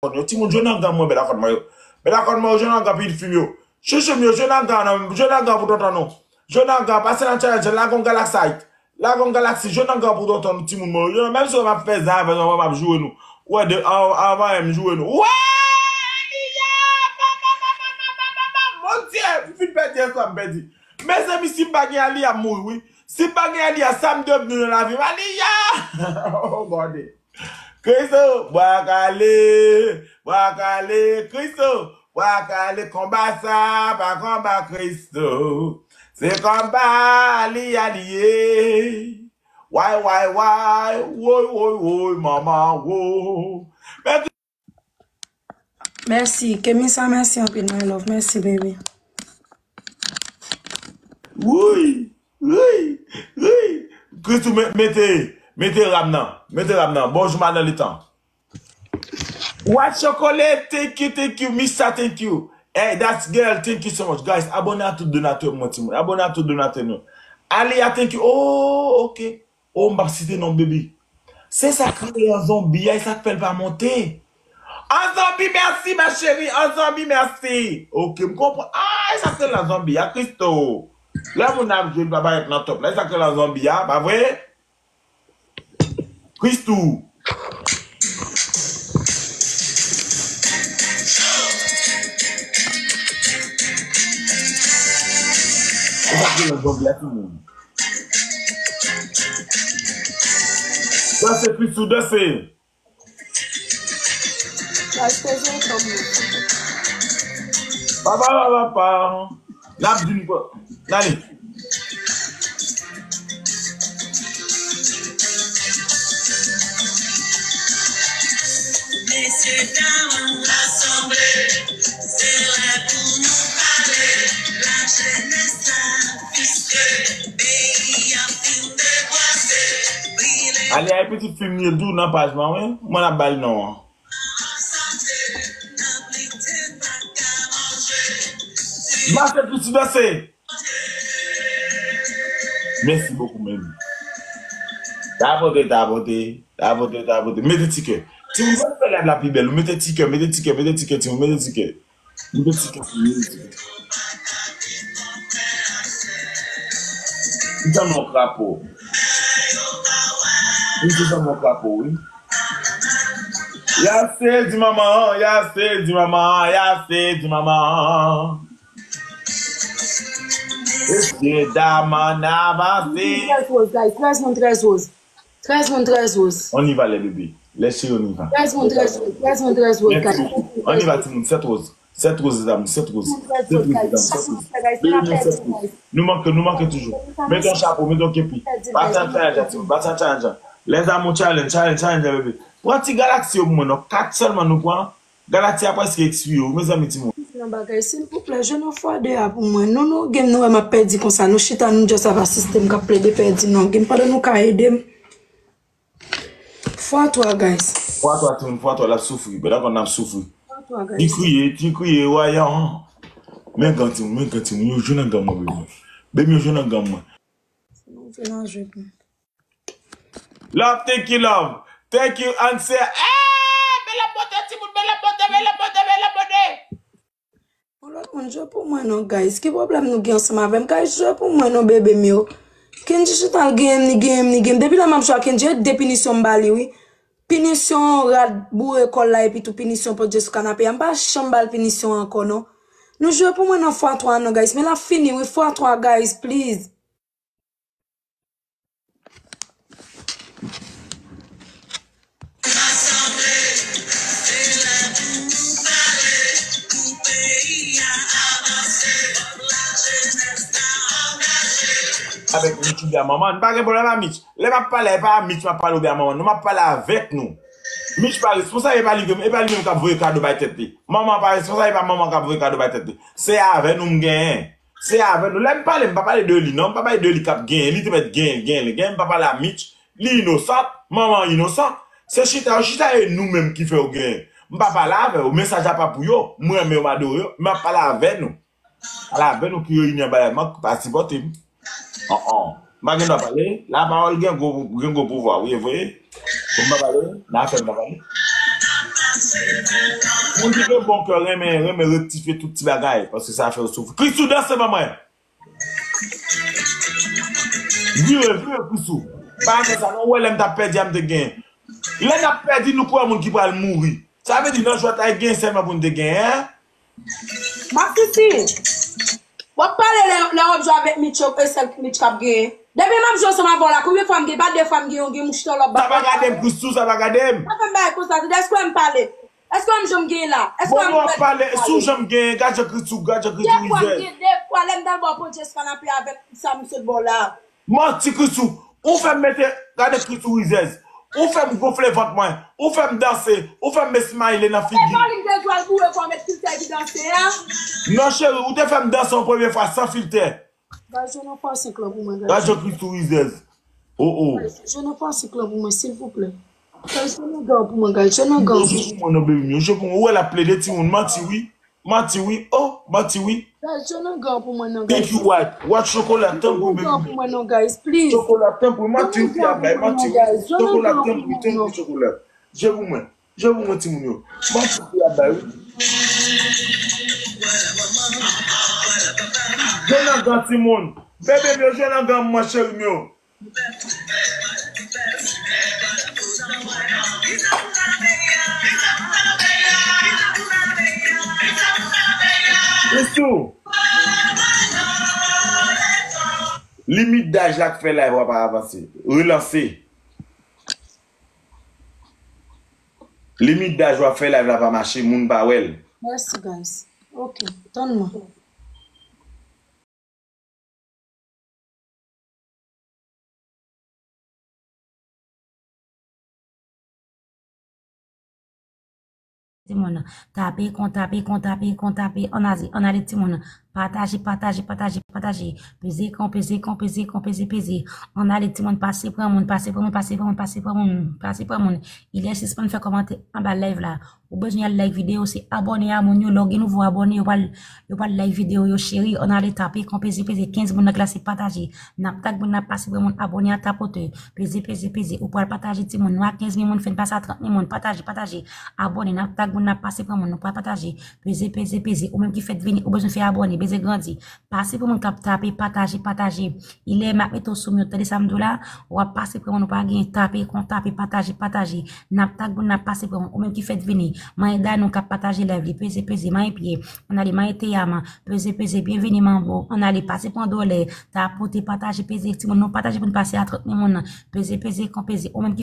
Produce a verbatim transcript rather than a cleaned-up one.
kòn yo. Timoun, jwe nan gang mwen, bèl a kòn mwen yo. Bèl a kòn mwen yo, jwe nan gang pitit fi m yo. Chouchou m yo, jwe nan gang nan, jwe nan gang pou tonton nou. Jwe nan gang, pase nan challenge, lage yon galaksayt. Lage yon galaksi, jwe nan gang pou tonton nou, timoun mwen yo. Menm si w m ap fè zan avè nou, m ap joure nou. Ou wè de, an, anvan m joure nou. Wè! Mon Dieu, m fin pèdi, yè swa m pèdi. Mezanmi, si m pa gen Aliya, m mouri, wi. Si m pa gen Aliya, sa m devni nan lavi m? Aliya! Oh, bòde. Kristo, bwa kale, bwa kale, Kristo, bwa kale, konba sa, pa konba Kristo. Se konba Aliya li ye. Way, way, way, woy, woy, woy, manman, wo. Men Mèsi, Kemisa, mèsi anpil, my love. Mèsi, baby. Wouyy, wouyy, wouyy. Christoo, me- mete, mete ram nan, mete ram nan. Bonjou, madan Letan. What Chocolate, thank you, thank you. Misa, thank you. Hey, that's girl, thank you so much. Guys, abòne a tout donatè mwen, timoun. Abòne a tout donatè nou. Alia, thank you. Oh, ok. Oh, m p ap site non, baby. Se sa k rele an zonbi a, e sa k fè l pa monte. An zonbi, mèsi, ma chérie. An zonbi, mèsi. Ok, m konprann. Ah, e sa k rele an zonbi a, Christoo. Lè moun ap jwe, l pa parèt nan top la. E sa k rele an zonbi a, pa vre? Christoo. E sa k rele an zonbi a, timoun. Danse, Christoo, danse. Papa, papa, papa. N ap di n kwa. N ale. Mesye dam, lasanble, se lè pou nou pale. Lajenès la, piske peyi a fin depwase. Brile. Ale, ay pitit fi m ye tou nan paj mwen, wi. Mwen ap ba l non an. Mache Christoo, danse. Mèsi bokou, men. Tapote, tapote, tapote, tapote. Mete ti kè. Timoun, fè live la pi bèl. Mete ti kè, mete ti kè, mete ti kè, timoun, mete ti kè. Mete ti kè, timoun, mete ti kè. M tann yon krapo. M te tann yon krapo, wi. Yase di manman, yase di manman, yase di manman. Mesye dam, ann avanse. Trèz woz, guys. Trèz moun, trèz woz. Trèz moun, trèz woz. On y va, les bébés. Les chéris, on y va. Trèz moun, trèz woz. Trèz moun, trèz woz, guys. Mèsi bokou. On y va, timoun. Sèt woz. Sèt woz, les amours. Sèt woz. Sèt woz, les amours. Sèt woz. Bebe, men sèt woz. Nou manke, nou manke toujou. Mete yon chapo, mete yon kepi. Pati an challenge a, timoun. Pati an challenge a. Les amours challenge, challenge, challenge, bebe. Pran ti galaksi yo pou mwen, non. Kat sèlman nou pran. Galaksi a prèske ekspire, wi, mezanmi, timoun. Nan bagay, silvouplè, jwe nan fwa de a pou mwen. Non, non, game nou wè m ap pèdi konsa. Nou chita, nou just ap asiste m k ap plede pèdi, non. Game pandan nou ka ede m. Fwa twa, guys. Fwa twa, timoun, fwa twa, l ap soufri. Bèl a kòn n ap soufri. Fwa twa, guys. Ti kriye, ti kriye, wayan. Men gang, timoun, men gang, timoun. Yo jwe nan gang mwen, bebe. Bebe, yo jwe nan gang mwen. Se nou vle nan jwe pou. Love, thank you, love. Thank you, answer. Eh, bèl ap monte, timoun, bèl ap monte, bèl ap monte, bèl ap monte. Yon lòt moun jwe pou mwen non, guys. Ki pwoblèm nou gen ansanm avè m? Guys, jwe pou mwen non, bebe m yo. Kendji chita l genyen m, ni genyen m, ni genyen m. Depi lè m ap jwe a Kendji, e de pinisyon m ba li, wi. Pinisyon rad boure kò l la, epi tou pinisyon poze sou kanape a. M pa janm ba l pinisyon ankò, non. Nou jwe pou mwen nan fwa twa non, guys. Men l ap fini, wi, fwa twa, guys, please. Avèk Mitch oubyen manman, n pa gen pwoblèm a Mitch. Lè m ap pale, e pa a Mitch m ap pale oubyen a manman, non, m ap pale avèk nou. Mitch pa responsab, e pa li, e pa li menm k ap voye kado bay tèt li. Manman pa responsab, e pa manman k ap voye kado bay tèt li. Se avè nou m genyen. Se avè nou. Lè m pale, m pa pale de li, non. M pa pale de li k ap genyen. Li te mèt genyen, genyen, li genyen. M pa pale a Mitch. Li inosan. Manman inosan. Se chita yo chita, e nou menm ki fè yo genyen. M pa pale avè yo. Mesaj la pa pou yo. M renmen yo, m adore yo. M ap pale avè nou. Pale avè nou ki reyini anba la, m pa sipòte m. An, an. M pa gen dwa pale. Lapawòl gen gwo, gen gwo pouvwa, wi, e vre. Bon, m pa pale. Nan afè m pa pale. Moun ki gen bon kè renmen, renmen rektifye tout ti bagay, paske sa fè yo soufri. Christoo, danse ban mwen. Vire, vire, Christoo. Pa fè sa, non, ou wè lè m t ap pèdi a, m te gen. Lè n ap pèdi, nou kwè moun ki pral mouri. Sa vle di, nan jwèt la, gen sèlman pou n te gen, en? Masisi, w ap pale lè, lè w ap jwe avèk Mitch, e sèl Mitch k ap genyen. Depi m ap jwe ansanm avè w la, konbyen fwa m gen, pa de fwa m gen, yon gen mouch nan lòt. Sa pa gade m, Christoo, sa pa gade m. Pa fè m bagay konsa, tande, èske w wè m pale? Èske w wè m jan m genyen la? Èske w wè m pale? Si w jan m genyen, gad jan Christoo, gad jan Christoo rizèz. De fwa m gen, de fwa, lè m t al bò Pondyès Kanapé avèk sa m sot bò la. Manti, Christoo. Ou fè m mete, gade Christoo rizèz. Ou fè m gonfle vant mwen. Ou fè m danse. Ou fè m met smile nan figi. E pa li m te di w al boure kò w met filtè epi danse a? Non, cheri, ou te fè m danse yon premye fwa san filtè. Guys, jwe nan fwa senk lan pou mwen, guys. Gad jan Christoo rizèz. Oh, oh. Guys, jwe nan fwa senk lan pou mwen, silvouplè. Guys, jwe nan gan pou mwen, guys. Jwe nan gan. Jwe pou mwen, non, baby m yo. Jwe pou mwen. Ou wè l ap plede timoun. Manti, wi. Manti wi, oh, manti wi. Guys, jwe nan gan pou mwen non, guys. Thank you, White. White, chokola tanpri, baby. Jwe nan gan pou mwen non, guys, please. Chokola tanpri, manti wi, fi a bay, manti wi. Chokola tanpri, tanpri, chokola. Jwe pou mwen. Jwe pou mwen, timoun yo. Manti fi a bay, wi. Jwe nan gan, timoun. Bebe m yo, jwe nan gan mwen, cheri m yo. Christoo. Limit daj la k fè live la pa avanse. Relanse. Limit daj w ap fè live la pa mache, moun pa wè l. Mèsi, guys. Ok, tann mwen. Timoun, tape, kon tape, kon tape, kon tape. Ann ale, ann ale, timoun. Pataje, pataje, pataje, pataje. Peze, kon, peze, kon, peze, kon, peze, peze. Ann ale, timoun, pase pran moun, pase pran moun, pase pran moun, pase pran moun, pase pran moun. Ilè sispann fè kòmantè anba live la. Ou bezwen al like videyo, se abòne a moun yo. Lè w gen nouvo abòne, yo pral, yo pral like videyo yo, cheri. Ann ale tape, kon peze, peze, kenz moun nan k la se pataje. N ap tag moun, n ap pase pran moun, abòne a tapote. Peze, peze, peze. Ou pral pataje timoun. Nou a kenz mil moun, fè n pase a trant mil moun. Pataje, pataje. Abòne, n ap tag moun, n ap pase pran moun. Nou pral pataje. Peze, peze, peze. Ou menm ki fèk vini, ou bezwen fè abòne, peze grandi. Pase pran moun k ap tape, pataje, pataje. Ilè m ap mete w sou mute, tande sa m di w la? W ap pase pran moun, ou pa gen tape, kon tape, pataje, pataje. N ap tag moun, n ap pase pran moun. Ou menm ki fèk vini, manyen Danou k ap pataje live li, peze, peze, manyen pye. Ann ale, manyen Teyama, peze, peze, byenvini Manbo. Ann ale, pase pran Dòlè, tapote, pataje, peze, timoun, nou pataje pou n pase a trant mil moun nan. Peze, peze, kon peze. Ou menm ki